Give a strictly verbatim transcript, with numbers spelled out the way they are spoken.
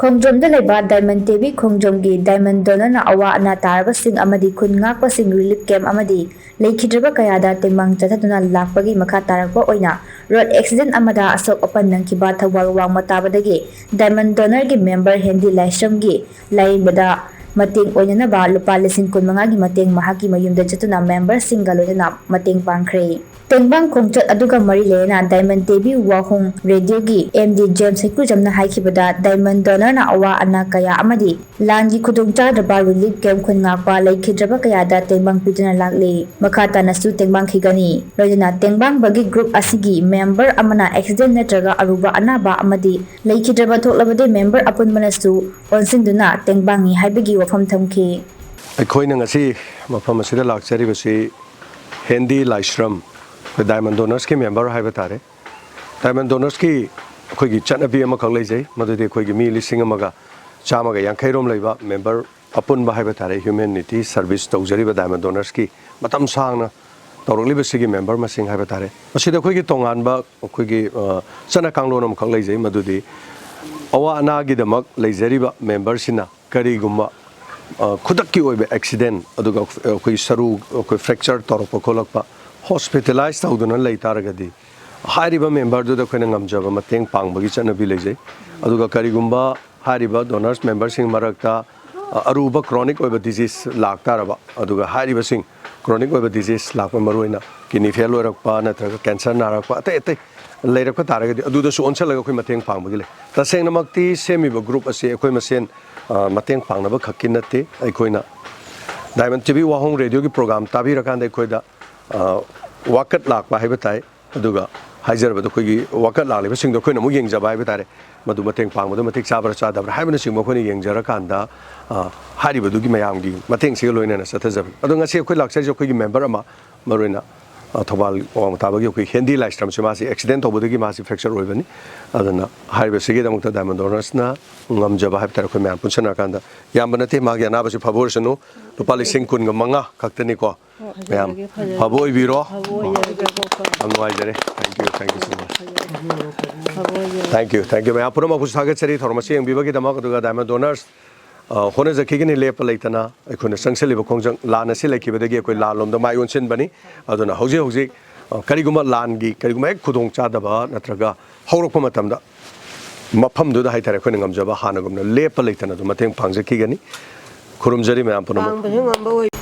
ꯈꯣꯡꯖꯣꯝꯗ ꯂꯩꯕ diamond ꯇꯦꯕꯤ ꯈꯣꯡꯖꯣꯝꯒꯤ diamond ꯗꯣꯅꯔꯅ ꯑꯋꯥ ꯑꯅꯥ ꯇꯥꯔꯕꯁꯤꯡ ꯑꯃꯗꯤ ꯈꯨꯟ ꯉꯥꯛꯄꯁꯤꯡ ꯔꯤꯂꯤꯐ ꯀꯦꯝꯞ ꯑꯃꯗꯤ ꯂꯩꯈꯤꯗ꯭ꯔꯕ ꯀꯌꯥꯗ ꯇꯦꯡꯕꯥꯡ ꯆꯠꯊꯗꯨꯅ ꯂꯥꯛꯄꯒꯤ ꯃꯈꯥ ꯇꯥꯔꯛꯄ ꯑꯣꯏꯅ ꯔꯣꯗ ꯑꯦꯛꯁꯤꯗꯦꯟ ꯑꯃꯗ ꯑꯁꯣꯛ ꯑꯄꯟ ꯅꯪꯈꯤꯕ ꯊꯧꯕꯥꯜ ꯋꯥꯡꯃ ꯇꯥꯕꯗꯒꯤ ꯗꯥꯏꯃꯟ ꯗꯣꯅꯔꯒꯤ ꯃꯦꯝꯕꯔ ꯍꯦꯟꯗꯤ ꯂꯥꯏꯁ꯭ꯔꯝꯒꯤ ꯂꯥꯌꯦꯡꯕꯗ ꯃꯇꯦꯡ ꯑꯣꯏꯅꯅꯕ ꯂꯨꯄꯥ ꯂꯤꯁꯤꯡ ꯀꯨꯟꯃꯉꯥꯒꯤ ꯃꯇꯦꯡ ꯃꯍꯥꯛꯀꯤ ꯃꯌꯨꯝꯗ ꯆꯠꯇꯨꯅ ꯃꯦꯝꯕꯔꯁꯤꯡꯒ ꯂꯣꯏꯅꯅ ꯃꯇꯦꯡ ꯄꯥꯡꯈ꯭ꯔꯦ꯫ ꯇꯦꯡꯕꯥꯡ ꯈꯣꯡꯆꯠ ꯑꯗꯨꯒ ꯃꯔꯤ ꯂꯩꯅꯅ ꯗꯥꯏꯃꯟ ꯇꯦꯕꯤ ꯋꯥꯍꯣꯡ ꯔꯦꯗꯤꯑꯣꯒꯤ ꯑꯦꯝ ꯗꯤ ꯖꯦꯝꯁ ꯍꯩꯀ꯭ꯔꯨꯖꯝꯅ ꯍꯥꯏꯈꯤꯕꯗ, ꯗꯥꯏꯃꯟ ꯗꯣꯅꯔꯅ ꯑꯋꯥ ꯑꯅꯥ ꯀꯌꯥ ꯑꯃꯗꯤ ꯂꯥꯟꯒꯤ ꯈꯨꯗꯣꯡꯆꯥꯗ꯭ꯔꯕ ꯔꯤꯂꯤꯐ ꯀꯦꯝꯞ ꯈꯨꯟ ꯉꯥꯛꯄ ꯂꯩꯈꯤꯗ꯭ꯔꯕ ꯀꯌꯥꯗ ꯇꯦꯡꯕꯥꯡ ꯄꯤꯗꯨꯅ ꯂꯥꯛꯂꯤ꯫ ꯃꯈꯥ ꯇꯥꯅꯁꯨ ꯇꯦꯡꯕꯥꯡꯈꯤꯒꯅꯤ꯫ ꯂꯣꯏꯅꯅ ꯇꯦꯡꯕꯥꯡꯕꯒꯤ ꯒ꯭ꯔꯨꯞ ꯑꯁꯤꯒꯤ ꯃꯦꯝꯕꯔ ꯑꯃꯅ ꯑꯦꯛꯁꯤꯗꯦꯟ ꯅꯠꯇ꯭ꯔꯒ ꯑꯔꯨꯕ ꯑꯅꯥꯕ ꯑꯃꯗꯤ ꯂꯩꯈꯤꯗ꯭ꯔꯕ ꯊꯣꯛꯂꯕꯗꯤ ꯃꯦꯝꯕꯔ ꯑꯄꯨꯟꯕꯅꯁꯨ ꯑꯣꯟꯁꯤꯟꯗꯨꯅ ꯇꯦꯡꯕꯥꯡꯉꯤ ꯍꯥꯏꯕꯒꯤ ꯋꯥꯐꯝ ꯊꯝꯈꯤ꯫ ꯑꯩꯈꯣꯏꯅ ꯉꯁꯤ ꯃꯐꯝ ꯑꯁꯤꯗ ꯂꯥꯛꯆꯔꯤꯕꯁꯤ ꯍꯦꯟꯗꯤ ꯂꯥꯏꯁ꯭ꯔꯝ, ꯑꯩꯈꯣꯏ ꯗꯥꯏꯃꯟ ꯗꯣꯅꯔꯁꯀꯤ ꯃꯦꯝꯕꯔ ꯍꯥꯏꯕ ꯇꯥꯔꯦ꯫ ꯗꯥꯏꯃꯟ ꯗꯣꯅꯔꯁꯀꯤ ꯑꯩꯈꯣꯏꯒꯤ ꯆꯠꯅꯕꯤ ꯑꯃꯈꯛ ꯂꯩꯖꯩ, ꯃꯗꯨꯗꯤ ꯑꯩꯈꯣꯏꯒꯤ ꯃꯤ ꯂꯤꯁꯤꯡ ꯑꯃꯒ ꯆꯥꯝꯃꯒ ꯌꯥꯡꯈꯩ ꯔꯣꯝ ꯂꯩꯕ ꯃꯦꯝꯕꯔ ꯑꯄꯨꯟꯕ ꯍꯥꯏꯕ ꯇꯥꯔꯦ, ꯍ꯭ꯌꯨꯃꯦꯅꯤꯇꯤ ꯁꯔꯚꯤꯁ ꯇꯧꯖꯔꯤꯕ ꯗꯥꯏꯃꯟ ꯗꯣꯅꯔꯁꯀꯤ ꯃꯇꯝ ꯁꯥꯡꯅ ꯇꯧꯔꯛꯂꯤꯕꯁꯤꯒꯤ ꯃꯦꯝꯕꯔ ꯃꯁꯤꯡ ꯍꯥꯏꯕ ꯇꯥꯔꯦ꯫ ꯃꯁꯤꯗ ꯑꯩꯈꯣꯏꯒꯤ ꯇꯣꯉꯥꯟꯕ ꯑꯩꯈꯣꯏꯒꯤ, ꯑ, ꯆꯠꯅ ꯀꯥꯡꯂꯣꯟ ꯑꯃꯈꯛ ꯂꯩꯖꯩ, ꯃꯗꯨꯗꯤ ꯑꯋꯥ ꯑꯅꯥꯒꯤꯗꯃꯛ ꯂꯩꯖꯔꯤꯕ ꯃꯦꯝꯕꯔꯁꯤꯅ ꯀꯔꯤꯒꯨꯝꯕ, ꯑ, ꯈꯨꯗꯛꯀꯤ ꯑꯣꯏꯕ ꯑꯦꯛꯁꯤꯗꯦꯟ, ꯑꯗꯨꯒ ꯑꯩꯈꯣꯏ ꯁꯔꯨ, ꯑꯩꯈꯣꯏ ꯐ꯭ꯔꯦꯛꯆꯔ ꯇꯧꯔꯛꯄ ꯈꯣꯠꯂꯛꯄ, ꯍꯣꯁꯄꯤꯇꯥꯂꯥꯏꯁ ꯇꯧꯗꯨꯅ ꯂꯩ ꯇꯥꯔꯒꯗꯤ, ꯍꯥꯏꯔꯤꯕ ꯃꯦꯝꯕꯔꯗꯨꯗ ꯑꯩꯈꯣꯏꯅ ꯉꯝꯖꯕ ꯃꯇꯦꯡ ꯄꯥꯡꯕꯒꯤ ꯆꯠꯅꯕꯤ ꯂꯩꯖꯩ꯫ ꯑꯗꯨꯒ ꯀꯔꯤꯒꯨꯝꯕ ꯍꯥꯏꯔꯤꯕ ꯗꯣꯅꯔꯁ ꯃꯦꯝꯕꯔꯁꯤꯡ ꯃꯔꯛꯇ, ꯑ, ꯑꯔꯨꯕ ꯀ꯭ꯔꯣꯅꯤꯛ ꯑꯣꯏꯕ ꯗꯤꯖꯤꯁ ꯂꯥꯛꯇꯥꯔꯕ, ꯑꯗꯨꯒ ꯍꯥꯏꯔꯤꯕꯁꯤꯡ ꯀ꯭ꯔꯣꯅꯤꯛ ꯑꯣꯏꯕ ꯗꯤꯖꯤꯁ ꯂꯥꯛꯄ, ꯃꯔꯨꯑꯣꯏꯅ ꯀꯤꯗꯅꯤ ꯐꯦꯜ ꯑꯣꯏꯔꯛꯄ ꯅꯠꯇ꯭ꯔꯒ ꯀꯦꯟꯁꯔ ꯅꯥꯔꯛꯄ, ꯑꯇꯩ ꯑꯇꯩ ꯂꯩꯔꯛꯄ ꯇꯥꯔꯒꯗꯤ, ꯑꯗꯨꯗꯁꯨ ꯑꯣꯟꯁꯤꯜꯂꯒ ꯑꯩꯈꯣꯏ ꯃꯇꯦꯡ ꯄꯥꯡꯕꯒꯤ ꯂꯩ꯫ ꯇꯁꯦꯡꯅꯃꯛꯇꯤ ꯁꯦꯝꯃꯤꯕ ꯒ꯭ꯔꯨꯞ ꯑꯁꯤ ꯑꯩꯈꯣꯏ ꯃꯁꯦꯟ, ꯑ, ꯃꯇꯦꯡ ꯄꯥꯡꯅꯕ ꯈꯛꯀꯤ ꯅꯠꯇꯦ꯫ ꯑꯩꯈꯣꯏꯅ ꯗꯥꯏꯃꯟ ꯇꯤꯚꯤ ꯋꯥꯍꯣꯡ ꯔꯦꯗꯤꯑꯣꯒꯤ ꯄ꯭ꯔꯣꯒ꯭ꯔꯥꯝ ꯇꯥꯕꯤꯔꯀꯥꯟꯗ ꯑꯩꯈꯣꯏꯗ, ꯑ, ꯋꯥꯀꯠ ꯂꯥꯛꯄ ꯍꯥꯏꯕ ꯇꯥꯏ꯫ ꯑꯗꯨꯒ ꯍꯥꯏꯖꯔꯕꯗ ꯑꯩꯈꯣꯏꯒꯤ ꯋꯥꯀꯠ ꯂꯥꯛꯂꯤꯕꯁꯤꯡꯗꯣ ꯑꯩꯈꯣꯏꯅ ꯑꯃꯨꯛ ꯌꯦꯡꯖꯕ ꯍꯥꯏꯕ ꯇꯥꯔꯦ꯫ ꯃꯗꯨ ꯃꯇꯦꯡ ꯄꯥꯡꯕꯗ ꯃꯇꯤꯛ ꯆꯥꯕ꯭ꯔꯥ ꯆꯥꯗꯕ꯭ꯔꯥ ꯍꯥꯏꯕꯅꯆꯤꯡꯕ ꯑꯩꯈꯣꯏꯅ ꯌꯦꯡꯖꯔꯀꯥꯟꯗ, ꯑ, ꯍꯥꯏꯔꯤꯕꯗꯨꯒꯤ ꯃꯌꯥꯝꯒꯤ ꯃꯇꯦꯡꯁꯤꯒ ꯂꯣꯏꯅꯅ ꯆꯠꯊꯖꯕꯅꯤ꯫ ꯑꯗꯣ ꯉꯁꯤ ꯑꯩꯈꯣꯏ ꯂꯥꯛꯆꯔꯤꯁꯦ ꯑꯩꯈꯣꯏꯒꯤ ꯃꯦꯝꯕꯔ ꯑꯃ, ꯃꯔꯨꯑꯣꯏꯅ ꯑ, ꯊꯧꯕꯥꯜ ꯋꯥꯡꯃ ꯇꯥꯕꯒꯤ ꯑꯩꯈꯣꯏ ꯍꯦꯟꯗꯤ ꯂꯥꯏꯁ꯭ꯔꯝꯁꯦ, ꯃꯥꯁꯤ ꯑꯦꯛꯁꯤꯗꯦꯟ ꯇꯧꯕꯗꯒꯤ ꯃꯥꯁꯤ ꯐ꯭ꯔꯦꯛꯆꯔ ꯑꯣꯏꯕꯅꯤ꯫ ꯑꯗꯨꯅ ꯍꯥꯏꯔꯤꯕꯁꯤꯒꯤꯗꯃꯛꯇ ꯗꯥꯏꯃꯟ ꯗꯣꯅꯔꯁꯅ ꯉꯝꯖꯕ ꯍꯥꯏꯕ ꯇꯥꯔꯦ, ꯑꯩꯈꯣꯏ ꯃꯌꯥꯝ ꯄꯨꯟꯁꯤꯟꯅꯔꯀꯥꯟꯗ, ꯌꯥꯝꯕ ꯅꯠꯇꯦ ꯃꯥꯒꯤ ꯑꯅꯥꯕꯁꯤ, ꯐꯕ ꯑꯣꯏꯔꯁꯅꯨ꯫ ꯂꯨꯄꯥ ꯂꯤꯁꯤꯡ ꯀꯨꯟꯒ ꯃꯉꯥ ꯈꯛꯇꯅꯤꯀꯣ꯫ ꯃꯌꯥꯝ ꯐꯕ ꯑꯣꯏꯕꯤꯔꯣ꯫ ꯌꯥꯝ ꯅꯨꯡꯉꯥꯏꯖꯔꯦ꯫ Thank you, thank you so much꯫ Thank you, thank you꯫ ꯃꯌꯥꯝ ꯄꯨꯝꯅꯃꯛꯄꯨꯁꯨ ꯊꯥꯒꯠꯆꯔꯤ ꯊꯧꯔꯝ ꯑꯁꯤ ꯌꯦꯡꯕꯤꯕꯒꯤꯗꯃꯛ꯫ ꯑꯗꯨꯒ ꯗꯥꯏꯃꯟ ꯗꯣꯅꯔꯁ, ꯑ, ꯍꯣꯠꯅꯖꯈꯤꯒꯅꯤ ꯂꯦꯞꯄ ꯂꯩꯇꯅ꯫ ꯑꯩꯈꯣꯏꯅ ꯆꯪꯁꯤꯜꯂꯤꯕ ꯈꯣꯡꯖꯪ, ꯂꯥꯟ ꯑꯁꯤ ꯂꯩꯈꯤꯕꯗꯒꯤ ꯑꯩꯈꯣꯏ ꯂꯥꯟꯂꯣꯝꯗ ꯃꯥꯏ ꯑꯣꯟꯁꯤꯟꯕꯅꯤ꯫ ꯑꯗꯨꯅ ꯍꯧꯖꯤꯛ ꯍꯧꯖꯤꯛ, ꯑ, ꯀꯔꯤꯒꯨꯝꯕ ꯂꯥꯟꯒꯤ ꯀꯔꯤꯒꯨꯝꯕ ꯍꯦꯛ ꯈꯨꯗꯣꯡꯆꯥꯗꯕ ꯅꯠꯇ꯭ꯔꯒ ꯍꯧꯔꯛꯄ ꯃꯇꯝꯗ ꯃꯐꯝꯗꯨꯗ ꯍꯥꯏꯇꯥꯔꯦ, ꯑꯩꯈꯣꯏꯅ ꯉꯝꯖꯕ ꯍꯥꯟꯅꯒꯨꯝꯅ ꯂꯦꯞꯄ ꯂꯩꯇꯅ ꯑꯗꯨꯝ ꯃꯇꯦꯡ ꯄꯥꯡꯖꯈꯤꯒꯅꯤ꯫ ꯈꯨꯔꯨꯝꯖꯔꯤ ꯃꯌꯥꯝ ꯄꯨꯝꯅꯃꯛ꯫ ꯄꯥꯡꯕ ꯍꯦꯛ ꯉꯝꯕ ꯑꯣꯏ-